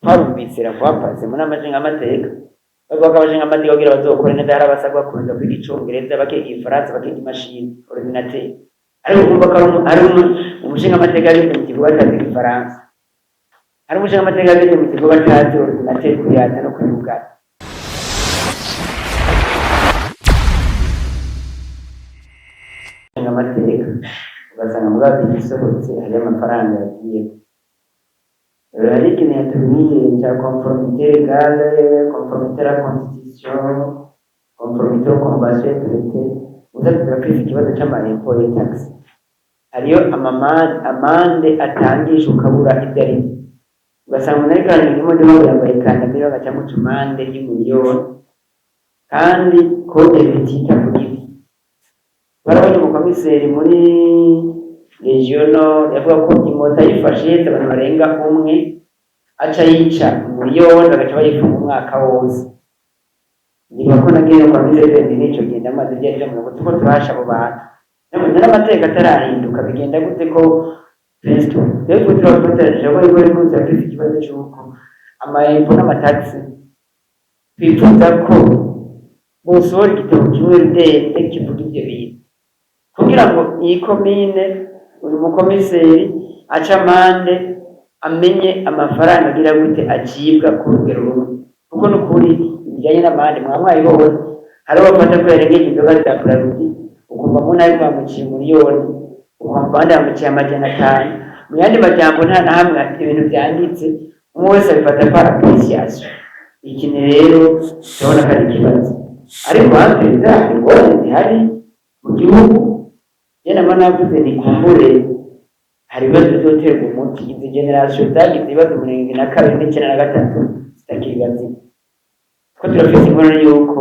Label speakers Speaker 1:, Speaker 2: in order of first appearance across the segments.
Speaker 1: Twarumvise rakwapase mu nama nshingamateka bavuga ko abashingamateka kugira bazokore neza hari abasabwa kubanza kwiga icongereza, bakiga igifaransa, bakiga imashini ordinateur. Ariko kumva ko ari umushingamateka ageze mu kigo atazi igifaransa, hari umushingamateka ageze mu kigo batazi ordinateur kuyatsa no kuyugara. Amateka ugasanga mugabo igisohotse hariyo amafaranga yagiyeko. Hari ikintu yatubwiye cya conformité légale, conformité à la constitution, conformité aux conventions et traités. Uza turafise ikibazo c'ama impôts et taxes, hariyo amande atangisha ukabura ibyo ari byo. Ugasanga umuntu ariko aranywa imodoka ngo yambaye kandambiri, bagaca amuca amande y'umiliyoni kandi code bitita kuri ibi. Barabonye umukomiseri muri regional yavuga ko imoto ayifashe ihetse abantu barenga umwe aca yica umuliyoni, bagaca bayifunga umwaka wose. Ndibuka ko nagiye kwa Museveni n'ico gihe, ndamaze ibyo arivyo ngo tuko turasha abo bantu n'amategeko atarahinduka. Bigenda gute ko Kristo rero twe turabafatanyije ko ariko rero afise ikibazo c'uko ama impôts n'ama taxes, twifuza ko bosohora igitabo kimwe rudende kivuga ivyo bintu kugira ngo iyi komine, uyu mukomiseri aca amande, amenye amafaranga agira gute acibwa ku rugero rumwe. Kuko n'ukuri ibijanye n'amande mwaba mwabibonye, hariho bafata ko yarengeje inzoga za Brarudi, ukumva mu ntara bamuciye miliyoni, ukumva abandi bamuciye 500. Mu yandi majambo, nta na hamwe ibintu vyanditse, umwe wese abifata par appréciation. Ikintu rero turabona ko ari ikibazo, ariko hanze hari ingorane zihari mu gihugu. Je nama navuze nti kumbure hari ibibazo bizoterwa umuti. Izi générations zagize ibibazo 72 n'93 zitakiri bazima, ko turafise ingorane yuko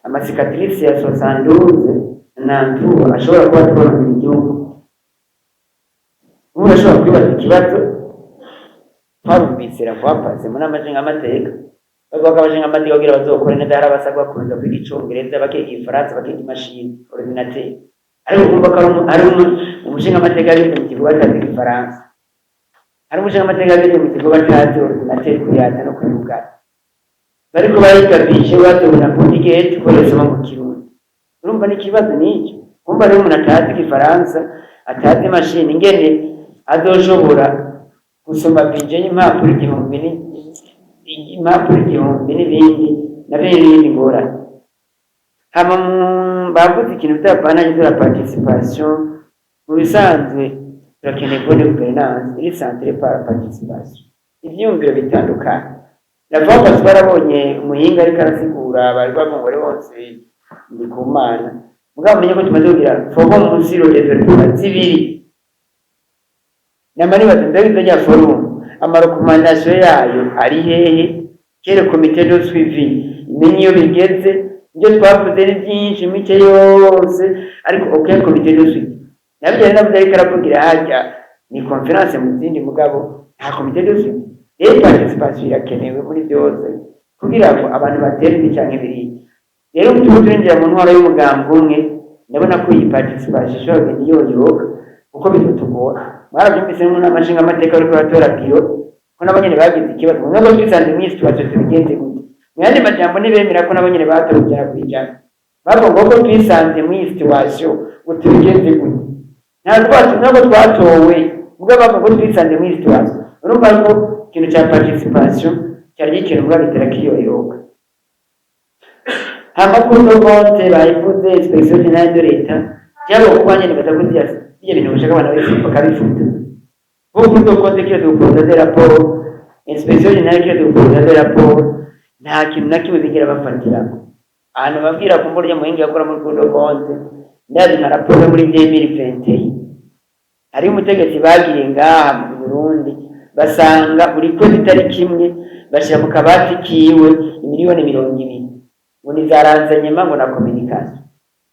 Speaker 1: ama cicatrices ya 72 nantu ashobora kuba atwononera igihugu. Ubu urashobora kwibaza ikibazo. Twarumvise rakwapase mu nama nshingamateka bavuga ko abashingamateka kugira bazokore neza hari abasabwa kubanza kwiga icongereza, bakiga igifaransa, bakiga imashini ordinateur. Ariko kumva ko ari umushingamateka ageze mu kigo batazi igifaransa, hari umushingamateka ageze mu kigo batazi ordinateur kuyatsa no kuyugara, bariko barigabishe batobona kundi gete ko yosoma mu Kirundi. Urumva n'ikibazo n'icyo kumva rero umuntu atazi igifaransa, atazi imashini, ingene azoshobora gusoma budget y'impapuro 1000 impapuro 1000 n'ibindi navyo n'ibindi ngorane. Hama bavuze ikintu bita avantage de la participation. Mu bisanzwe turakeneye bonne gouvernance iri centrée par la participation, ivyiyumviro bitandukanye. Navuga ko twarabonye umuhinga ariko arasigura, bari bavuga ngo bose ndi ku Mana, mugabo mumenye ko tumaze kugira forum sur le développement zibiri. Nama nibaza mbega izo rya forum ama recommandations yayo ari hehe? Quel comité de suivi imenye iyo bigeze? Ibyo twavuze ni byinshi, mike yose, ariko aucun comité de suivi. Nabyo rero navuze ariko aravugira hajya ni conférence mu zindi, mugabo nta comité de suivi. Rero participation irakenewe muri byose kugira ngo abantu batere ibi canke biriya. Rero turiko turinjira mu ntwaro y'umugambi umwe, ndabona ko iyi participation ishobora kugenda iyoyoka kuko bizotugora. Mwaravyumvise mu nama nshingamateka bariko baratora bureau ko nabo nyene bagize ikibazo ngo twisanze mw'iyi situation, tubigenze gute? Mu yandi majambo, ntibemera ko nabo nyene batowe 100%. Bavuga ngo ko twisanze mw'iyi situation ngo tubigenze gute? Ntabwo twatowe, ubwo bavuga ngo twisanze mw'iyi situation. Urumva ko ikintu ca participation cyari gikintu mbwa bitera kiyoyoka. Hama cour des comptes bayivuze, inspection générale de l'État byabo kuba nyene batavuze ibyo bintu bashaka abantu bese bakabifuta. Kuko cour des comptes kiyo dukuza des rapports, inspection générale kiyo dukuza des rapports, nta kintu na kimwe bigera bafatirako. Ahantu babwira ko mburya muhinga yakora muri cour des comptes, ndazi nka raporo yo muri 2021, hariho umutegetsi bagiye ngaha mu Burundi, basanga buri kwezi itariki imwe bashyira mu kabati kiwe imiliyoni 20 ngo ni za renseignement ngo na communication.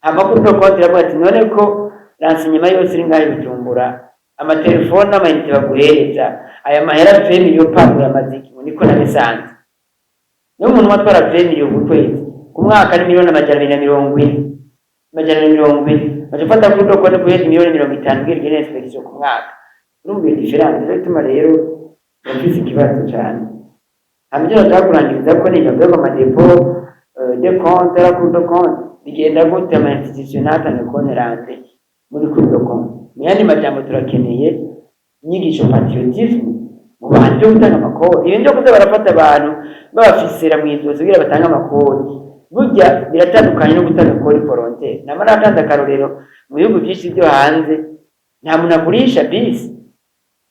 Speaker 1: Hama cour des comptes iravuga ati: "None ko renseignement yose iri ngaha i Bujumbura, amatelefone n'ama unités baguhereza, aya mahera 20 millions par yamaze iki?" Ngo niko nabisanze. Niyo umuntu atwara 20 millions ku kwezi, ku mwaka ni miliyoni 240, 240. Baca ufata cour des comptes guheza miliyoni 50 ubwira igene inspection ku mwaka. Urumva iyo différence rero ituma rero urafise ikibazo cane. Hama ivyo nashaka kurangiriza ko ni bavuga ngo ama dépôts de compte, la Cour de compte bigenda gute, ama institution ntatange compte rendu muri Cour de compte? Mu yandi majambo, turakeneye inyigisho patriotisme mu bantu byo gutanga amakori. Ibintu byo kuza barafata abantu babafisera mw'izosi kugira batange amakori, burya biratandukanye no gutanga kori volontaire. Nama natanze akarorero: mu bihugu byinshi byo hanze nta muntu agurisha bisi,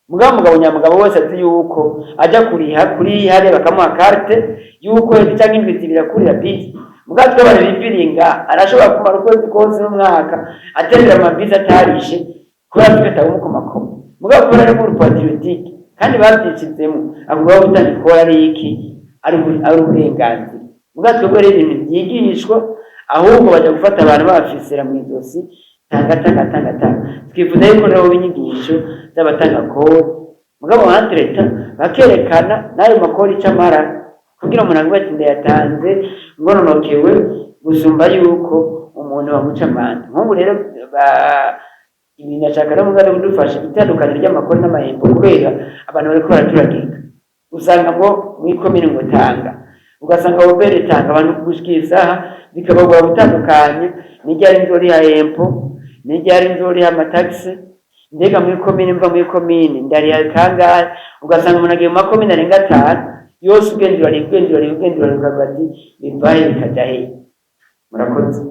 Speaker 1: mugabo mugabo nyamugabo wese azi yuko aja kuriha kuri hariya bakamuha carte yuko cyangwa indwi 2 akurira bisi. Mugabo twe abantu bipiringa, arashobora kumara ukwezi kose n'umwaka aterera amabisi atarishe kubera ko atabumukomakoma. Mugabo kubera ari muri patriotique kandi babyishizemo, avuga ko gutanga ikora ari iki, ari uburenganzira. Mugabo twebwe rero ibintu byigishwa, ahubwo bajya gufata abantu babafisira mu izosi: tanga, tanga, tanga, tanga. Twifuza yuko rero inyigisho z'abatanga kori, mugabo entre leta bakerekana n'ayo makori icyo amara, kugira umuntu avuge ati ndayatanze ngononokewe, gusumba yuko umuntu bamuca amande. Nk'ubu rero ibi ndashaka rero mugabe kudufasha itandukaniro ry'amakori n'ama impôts, kubera abantu bariko baraturagirika. Usanga ngo mw'ikomine ngo tanga, ugasanga OBR tanga. Abantu gushika isaha bikabagora gutandukanya n'iryari nzoriha impôt, n'iryari nzoriha ama taxes. Mbega muri komine, mva muri komine ndariha kangahe? Ugasanga umuntu agiye mu makomine arenga atanu yose, ugenda urariha, ugenda urariha, ugenda urariha, ukavuga ati bivahe bikaja hehe? Murakoze.